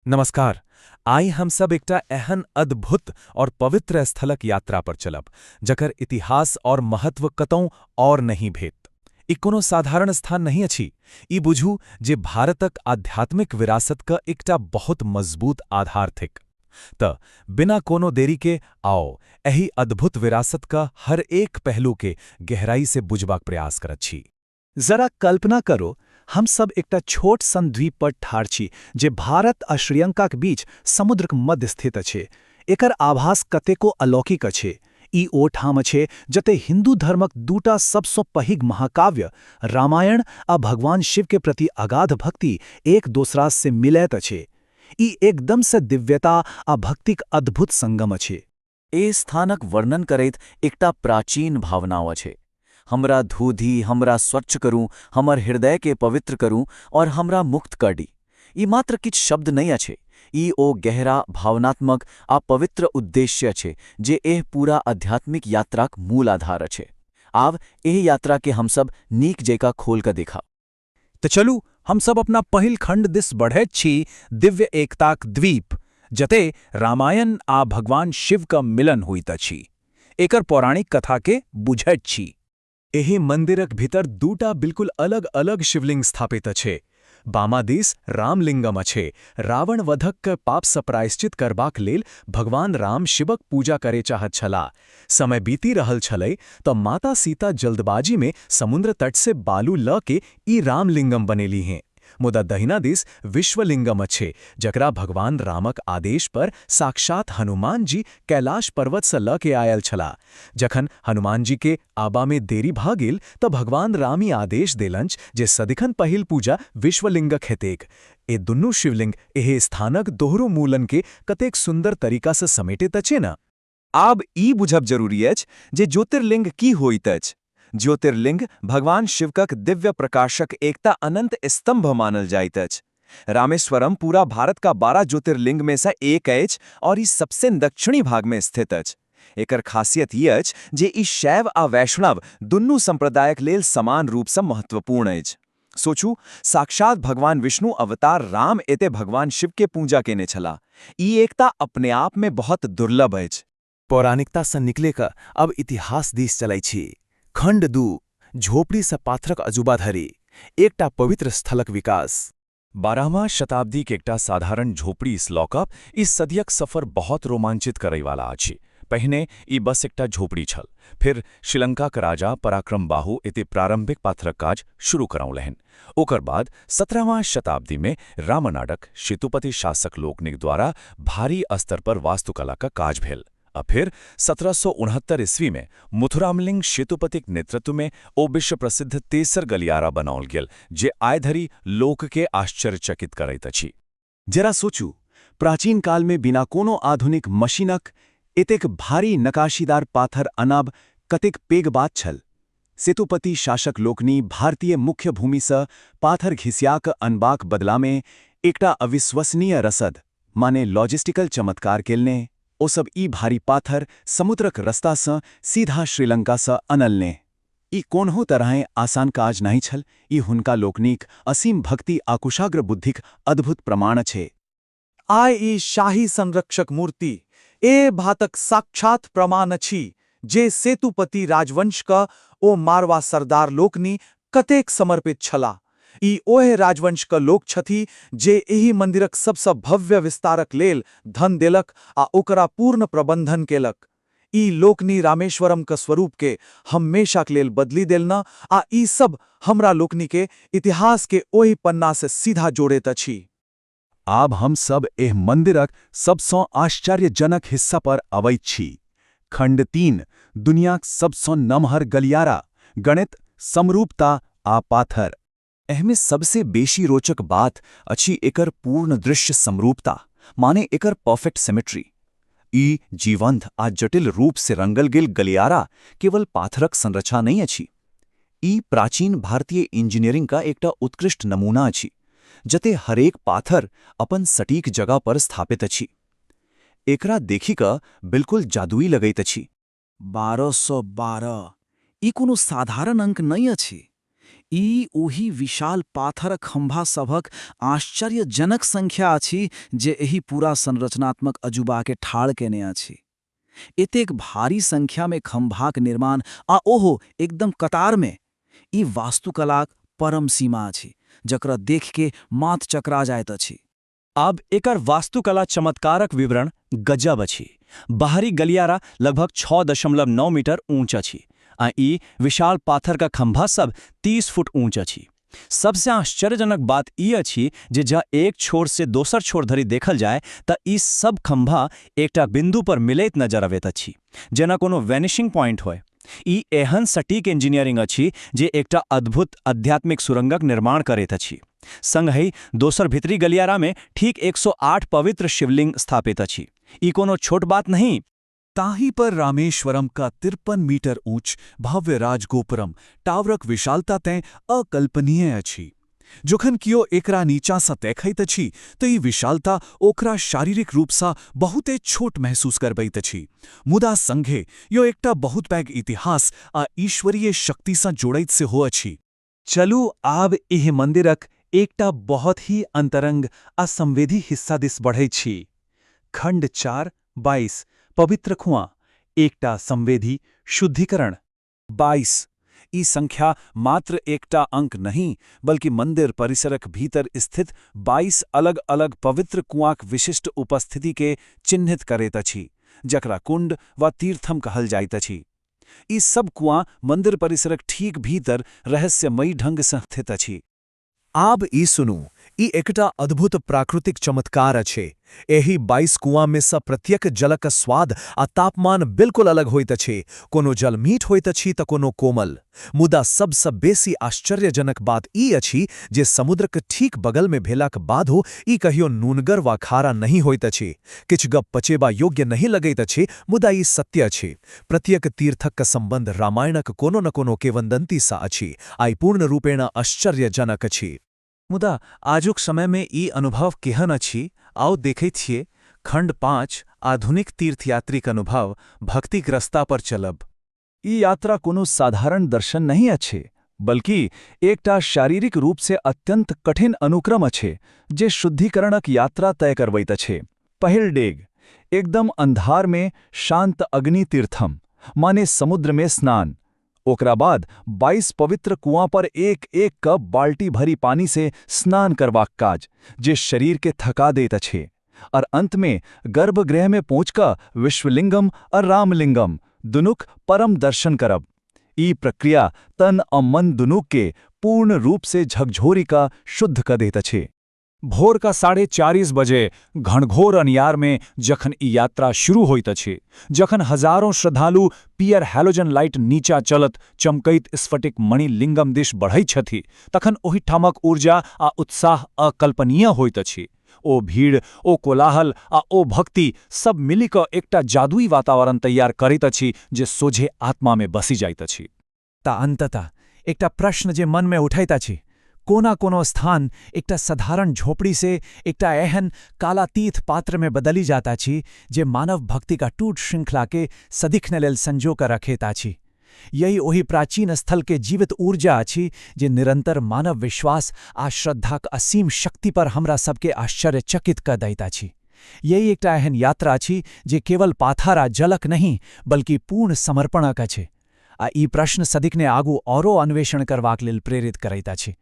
नमस्कार। आइ हमसब एकटा एहन अद्भुत और पवित्र स्थलक यात्रा पर चलब जकर इतिहास और महत्व कतौ और नहीं भेट। ई कोनो साधारण स्थान नहीं अछि। ई बुझू जे भारतक आध्यात्मिक विरासत क एकटा बहुत मजबूत आधार थिक। त बिना कोनो देरी के आओ, एहि अद्भुत विरासत क हर एक पहलू के गहराई से बुझबाक प्रयास करैत छी। जरा कल्पना करो, हम सब एकटा छोट सन द्वीप पर ठाढ़ छी जे भारत आ श्रीलंकाक बीच समुद्रक मध्य स्थित अछि। एकर आभास कतेको अलौकिक अछि। ई ओ ठाम अछि जतय हिंदू धर्मक दूटा सबसँ पैघ महाकाव्य रामायण आ भगवान शिव के प्रति अगाध भक्ति एक दोसरा से मिलैत अछि। ई एकदम से दिव्यता आ भक्तिक अद्भुत संगम अछि। एहि स्थानक वर्णन करैत एकटा प्राचीन भावना अछि। हमरा धो दी, हमरा स्वच्छ करू, हमर हृदयके पवित्र करू और हमरा मुक्त कर दी। ई मात्र किछु शब्द नहि अछि। ई ओ गहरा भावनात्मक आ पवित्र उद्देश्य अछि जे एह पूरा आध्यात्मिक यात्राक मूल आधार अछि। आब एहि यात्रा के हमसब नीक जकाँ खोल कऽ देखा। तऽ चलू, हम सब अपना पहिल खंड दिस बढ़ैत छी, दिव्य एकताक द्वीप, जते रामायण आ भगवान शिव क मिलन होइत अछि। एकर पौराणिक कथा के बुझैत छी। एहि मंदिरक भीतर दूटा बिल्कुल अलग-अलग शिवलिंग स्थापित अछि। बामा दिस रामलिंगम अछि। रावण वधक क पापसँ प्रायश्चित करबाक लेल भगवान राम शिवक पूजा करे चाहत छलाह। समय बीति रहल छलै तऽ माता सीता जल्दबाजी में समुद्र तट से बालू ल के ई रामलिंगम बनेली हैं। मुदा दहिना दिस विश्वलिंगम अछि, जकरा भगवान रामक आदेश पर साक्षात हनुमान जी कैलाश पर्वत से ल के आयल छलाह। जखन हनुमान जी के आबा में देरी भऽ गेल तऽ भगवान राम ई आदेश देलनि जे सदिखन पहिल पूजा विश्वलिंगक हेतेक। ए दुनू शिवलिंग एहि स्थानक दोहरो मूलन के कतेक सुंदर तरीका से समेटैत अछि न। आब ई बुझब जरूरी अछि जे ज्योतिर्लिंग की होइत अछि। ज्योतिर्लिंग भगवान शिवकक दिव्य प्रकाशक एकटा अनंत स्तंभ मानल जाइत अछि। रामेश्वरम पूरा भारत का 12 ज्योतिर्लिंग में से एक अछि और ई सबसे दक्षिणी भाग में स्थित अछि। एकर खासियत ई अछि जे ई शैव आ वैष्णव दुनू संप्रदायक लेल समान रूपसँ महत्वपूर्ण अछि। सोचू, साक्षात भगवान विष्णु अवतार राम एते भगवान शिव के पूजा केने छलाह। ई एकता अपने आप में बहुत दुर्लभ अछि। पौराणिकता सँ निकले कऽ अब इतिहास दिस चलै छी। खण्ड 2, झोपड़ी सँ पाथरक अजूबा धरि, एकटा पवित्र स्थलक विकास। 12वां शताब्दीक एकटा साधारण झोपड़ी सँ लऽ कऽ ई सदियक सफर बहुत रोमांचित करैवाला अछि। पहिने ई बस एकटा झोपड़ी छल। फिर श्रीलंकाक राजा पराक्रम बाहु एते प्रारंभिक पाथरक काज शुरू करौलनि। ओकर बाद 17वां शताब्दी में रामनाडक सेतुपति शासक लोकनिक द्वारा भारी स्तर पर वास्तुकला का काज भेल आ फिर 1769 ईस्वी में मुथुरामलिंग सेतुपतिक नेतृत्व में ओ विश्व प्रसिद्ध तेसर गलियारा बनाओल गेल, जे आइ धरि लोकके आश्चर्यचकित करैत अछि। जरा सोचू, प्राचीन काल में बिना कोनो आधुनिक मशीनक एतेक भारी नकाशीदार पाथर अनाब कतेक पैघ बात छल। सेतुपति शासक लोकनि भारतीय मुख्य भूमिसँ पाथर घिसियाक अनबाक बदलामे एकटा अविश्वसनीय रसद, माने लॉजिस्टिकल चमत्कार केलने। ओ सब ई भारी पाथर समुद्रक रस्तासँ सीधा श्रीलंकासँ अनलने। ई कोनहु तरहें आसान काज नहि छल। ई हुनका लोकनिक असीम भक्ति आ कुशाग्र बुद्धिक अद्भुत प्रमाण छै। आइ ई शाही संरक्षक मूर्ति ए बातक साक्षात प्रमाण अछि जे सेतुपति राजवंश क ओ मारवा सरदार लोकनि कतेक समर्पित छलाह। ई ओएह राजवंश क लोक छथि जे एहि मंदिरक सबसँ भव्य विस्तारक लेल धन देलक आ ओकरा पूर्ण प्रबंधन केलक। ई लोकनि रामेश्वरम क स्वरूप के हमेशाक लेल बदलि देलनि आ ई सब हमरा लोकनि के इतिहास के ओहि पन्ना से सीधा जोड़ैत अछि। आब हम सब एह मंदिरक सबसँ आश्चर्यजनक हिस्सा पर अबैत छी। खंड 3, दुनियाक सबसँ नमहर गलियारा, गणित, समरूपता आ पाथर। एहिमे सबसे बेसी रोचक बात अछि एकर पूर्ण दृश्य समरूपता, माने एकर परफेक्ट सिमेट्री। ई जीवंत आ जटिल रूप से रंगल गेल गलियारा केवल पाथरक संरचना नहि अछि। ई प्राचीन भारतीय इंजीनियरिंग का एकटा उत्कृष्ट नमूना अछि, जते हरेक पाथर अपन सटीक जगह पर स्थापित अछि। एकरा देखि कऽ बिल्कुल जादुई लगैत अछि। 1212, ई कोनो साधारण अंक नहि अछि। ई ओहि विशाल पाथरक खम्भा सभक आश्चर्यजनक संख्या अछि जे एहि पूरा संरचनात्मक अजूबाकेँ ठाढ़ कयने अछि। एतेक भारी संख्यामे खम्भाक निर्माण आ ओहो एकदम कतारमे, ई वास्तुकलाक परम सीमा अछि, जकरा देखिके माथ चकरा जाइत अछि। आब एकर वास्तुकला चमत्कारक विवरण गजब अछि। बाहरी गलियारा लगभग 6.9 मीटर ऊंच अछि आ ई विशाल पाथर का खंभा सब 30 फुट ऊंच अछि। सबसे आश्चर्यजनक बात ई अछि जे जँ एक छोर से दोसर छोर धरि देखल जाय त ई सब खंभा एकटा बिंदु पर मिलैत नजर अबैत अछि, जेना कोनो वैनिशिंग पॉइंट होय। ई एहन सटीक इंजीनियरिंग अछि जे एकटा अद्भुत आध्यात्मिक सुरंगक निर्माण करैत अछि। संगहि दोसर भीतरी गलियारा में ठीक 108 पवित्र शिवलिंग स्थापित अछि। ई कोनो छोट बात नहीं। ताही पर रामेश्वरम का 53 मीटर ऊंच भव्य राजगोपुरम टावरक विशालता तैं अकल्पनीय अछि। जखन कियो एकरा नीचाँ देखैत अछि तऽ ई विशालता ओकरा शारीरिक रूपसँ बहुते छोट महसूस करबैत अछि, मुदा संगे यो एकटा बहुत पैघ इतिहास आ ईश्वरीय शक्तिसँ जोड़ैत सेहो अछि। चलू आब एहि मंदिरक एकटा बहुत ही अंतरंग आ संवेदी हिस्सा दिस बढ़ै छी। खंड 4, 22, पवित्र कुआं, एकटा संवेदी शुद्धिकरण। 22। ई संख्या मात्र एकटा अंक नहि, बल्कि मंदिर परिसरक भीतर स्थित 22 अलग-अलग पवित्र कुआंक विशिष्ट उपस्थिति के चिन्हित करैत अछि, जकरा कुंड वा तीर्थम कहल जाइत अछि। ई सब कुआं मंदिर परिसरक ठीक भीतर रहस्यमयी ढंग सँ स्थित अछि। आब ई सुनू, ई एकटा अद्भुत प्राकृतिक चमत्कार अछि। एहि 22 कुआं मे सँ प्रत्येक जलक स्वाद आ तापमान बिल्कुल अलग होइत अछि। कोनो जल मीठ होइत अछि तऽ कोनो कोमल। मुदा सबसँ बेसी आश्चर्यजनक बात ई अछि जे समुद्रक ठीक बगलमे भेलाक बादो ई कहियो नूनगर वा खारा नहि होइत अछि। किछु गप पचेबा योग्य नहि लगैत अछि, मुदा ई सत्य अछि। प्रत्येक तीर्थक संबंध रामायणक कोनो न कोनो किंवदंती सँ अछि आ ई पूर्ण रूपेण आश्चर्यजनक अछि। मुदा आजुक समयमे ई अनुभव केहन अछि, आउ देखैत छियै। खंड 5, आधुनिक तीर्थयात्रीक अनुभव, भक्तिक रस्ता पर चलब। ई यात्रा कोनो साधारण दर्शन नहीं अछि, बल्कि एकटा शारीरिक रूप से अत्यंत कठिन अनुक्रम अछि जे शुद्धिकरणक यात्रा तय करबैत अछि। पहिल डेग, एकदम अंधार में शांत अग्नि तीर्थम, माने समुद्र में स्नान। ओकरा बाद 22 पवित्र कुआं पर एक एक कप बाल्टी भरी पानी से स्नान करबाक काज, जे शरीर के थका दैत अछि। और अंत में गर्भगृह में पहुंचकर विश्वलिंगम और रामलिंगम दुनुक परम दर्शन करब। ई प्रक्रिया तन आ मन दुनू के पूर्ण रूप से झकझोरी का शुद्ध क दैत अछि। भोर का 4:30 बजे घनघोर अनियार में जखन ई यात्रा शुरू होइत अछि, जखन हजारों श्रद्धालु पियर हैलोजन लाइट नीचा चलत चमकैत स्फटिक मणिलिंगम दिश बढ़ैत छथि, तखन ओहिठामक ऊर्जा आ उत्साह अकल्पनीय होइत अछि। ओ भीड़, ओ कोलाहल आ ओ भक्ति सब मिलि कऽ एकटा जादुई वातावरण तैयार करैत अछि जे सोझे आत्मा में बसि जाइत अछि। ता अंततः एकटा प्रश्न जे मनमे उठैत अछि, कोना कोनो स्थान एकटा साधारण झोपड़ी से एकटा एहन कालातीत पात्रमे बदलि जाता अछि जे मानव भक्तिक अटूट श्रृंखला के सदिखन लेल संजो कऽ रखैत अछि। यही ओहि प्राचीन स्थल के जीवित ऊर्जा अछि जे निरंतर मानव विश्वास आ श्रद्धाक असीम शक्ति पर हमरा सबके आश्चर्यचकित कऽ दैत अछि। यही एकटा एहन यात्रा अछि जे केवल पाथर आ जलक नहि, बल्कि पूर्ण समर्पणक अछि। आ ई प्रश्न सदिखने आगू औरो अन्वेषण करबाक लेल प्रेरित करैत अछि।